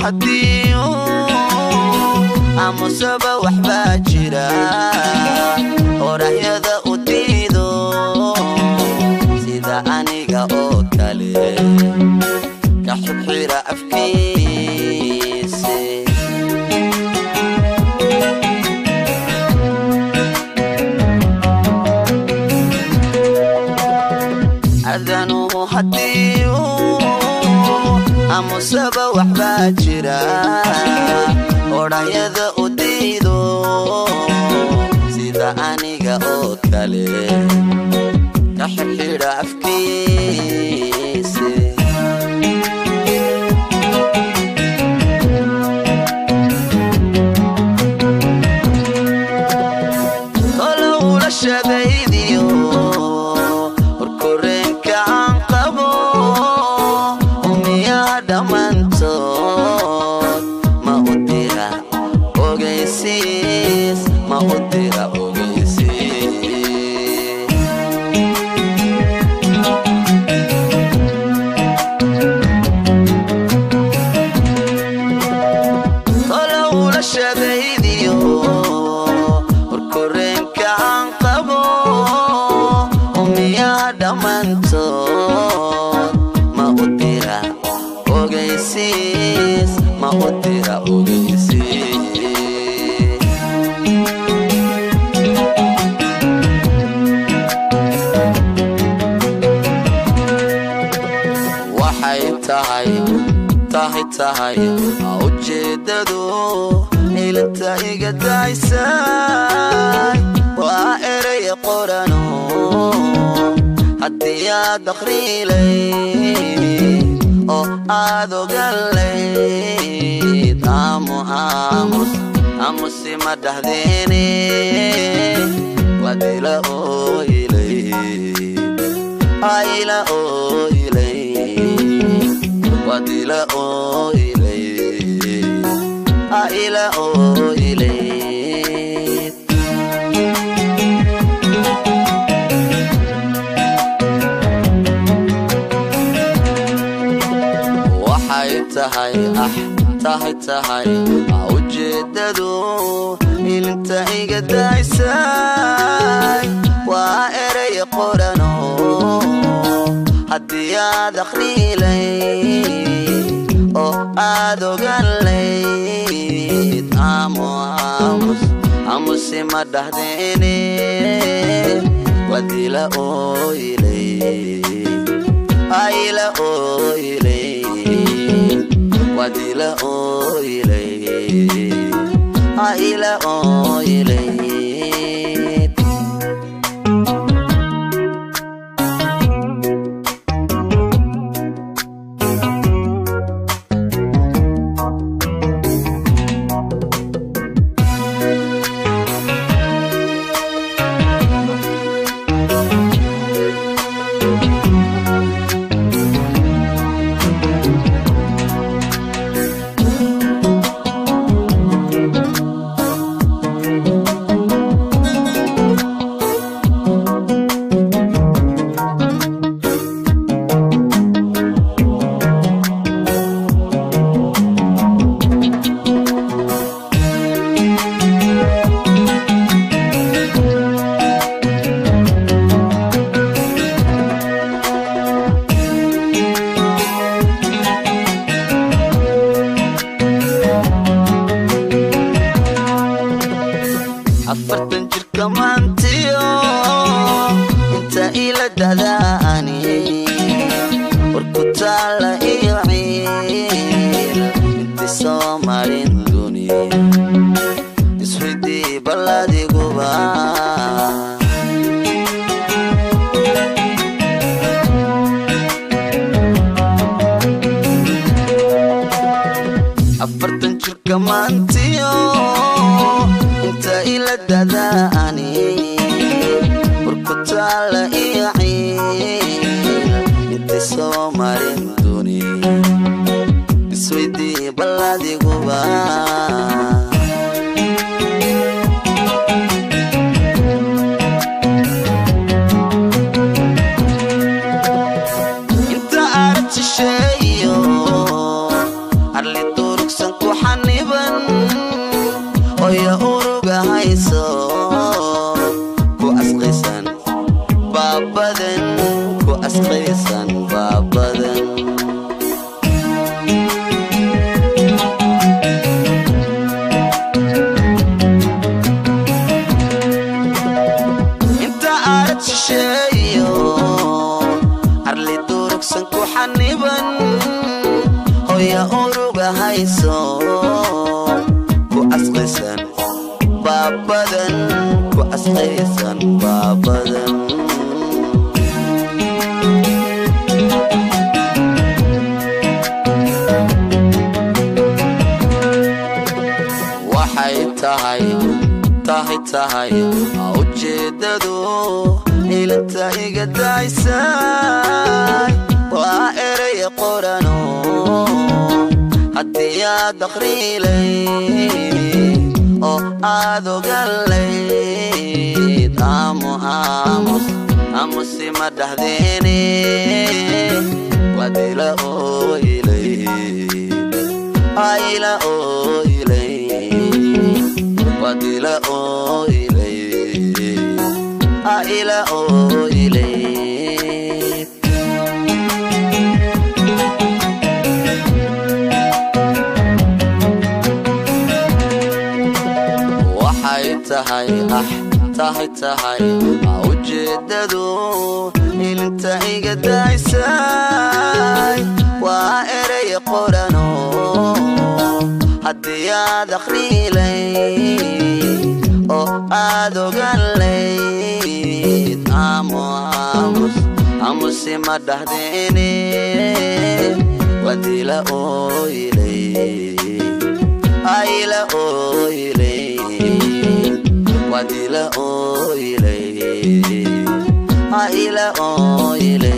Haddii amusaba waxbaa jira orahyada u diido sida aniga oo kale ka xidxira afkiise. Adanuhu haddii amusaba waxbaa jira odhanyada u diido sida aniga oo kale ka xidxidha afkiise. Tolowlashadaydiyo horkoreenka aan qabo umiyaha dhammaantood ma u dira ogeysiis, ma u dira ogeysiis. Tolowlashadaydiyo horkoreenka aan qabo umiyaha dhammaantood ma u dira ogeysiis, ma u dira ogeysiis. Waxay tahay tahay tahay ujeedadu ilinta iga daysay waa erey qorano haddii aad akhriilay oo aad ogalayd aamu aamus aamusi ma dhahdeene waad ila ooylay ila ooylay waad ila ooylay ila ooylay. Waxay tahay ah tahay tahay ujeedadu ilinta iga daysay waa erey qorano haddii aad akhriilay oo aad ogalayd aamu aamus aamusi ma dhahdeene waad ila ooylay ila ooylay waad ila ooylay ila ooylay. 40 jirka maantiyo inta ila dadaani warku taala iyo ciil inti soo marin duni iswidii balladiguba. 40 jirka maantiyo inta ila dadaani warku taala iyo ciil inti soo marin duni isweydii balladiguba. Inta arag shisheeyo arli durugsan. Baabadan ku asqaysan baabadan. Inta arad shisheeyo arli durugsan ku xaniban, hoya uruga hayso ku asqaysan baabadan, ku asqaysan baabadan. Waxay tahay tahay tahay ujeedadu ilinta iga daysay, waa erey qorano haddii aad aqriilay oo aad ogalayd. Aamu aamus aamusi ma dhahdeene, waad ila ooylay, ila ooylay, waad ila ooylay, ila ooylay. Waxay tahay ah tahay tahay ujeedadu ilinta iga daysay, waa erey qorano haddii aad aqriilay oo aad ogalayd. Aamu aamus aamusi ma dhahdeene, waad ila ooylay, ila ooylay, waad ila ooylay, ila ooylay.